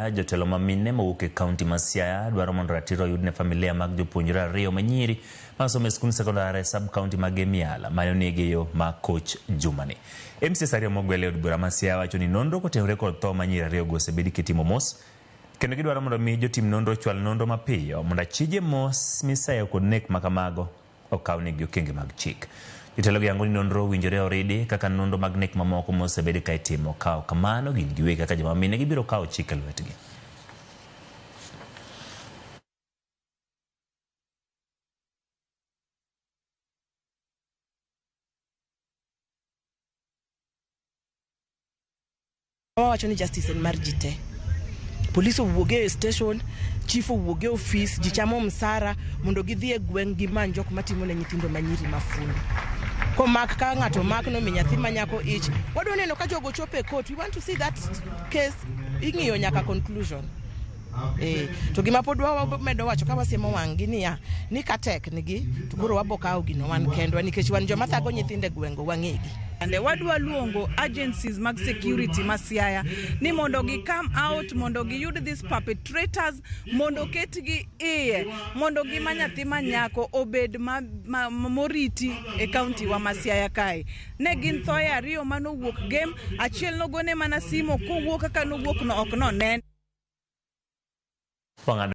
Siaya, jotelo ma mine mowuok e kaunti ma Siaya dwaro mondo ratiro oyud ne familia mag jopuonjre ariyo ma nyiri masomo e skund sekondar e sub kaunti ma Gemiala mane onegi e yo ma koch jumani. MCAs ariyo mogwel e od bura ma Siaya wacho ni nonro kotenore kod tho ma nyiri ariyogo osebedi kitimo mos kendo gidwaro mondo mi jotim nonro ochwal nonro mapiyo mondo achije mos miseyo kod nek ma kamago okawnegi okenge mag chik. Jotelo gi yango ni nonro owinjore oridi kaka nonro mag nek mamoko mosebed ka itimo. Ka ok kamano, gin giwegi kaka joma mine gibiro kawo chik e lwetgi. Wawacho ni justice en mar ji te. Polis owuog e station, chief owuog e ofis, ji chamo msara mondo gidhi e gweng' gimany jok matimo ne nyithindo manyiri mafundi. Komak ka ng'ato omak nomi nyathi ma nyako ich, wadwa neno ka jogo chopo e court. We want to see that case ing'iyo nyaka conclusion. Eh, to gima pod wamedo wacho ka wasiemo wang'gi niya ni ka tek nigi to koro wabo kawo gino wan kendwa nikech wan joma thago nyithindo e gweng'go wang'egi. Ande wadwa luongo agencies mag security ma Siaya ni mondo gi come out mondo giyud these perpetrators mondo ketgi iye mondo gima nyathi ma nyako obed ma, ma, moriti e kaunti wa ma Siaya kae. Ne gin thoye ariyo manowuok Gem, achiel nogone mana simo kowuok kaka nowuok no ok nonen. Wang'ado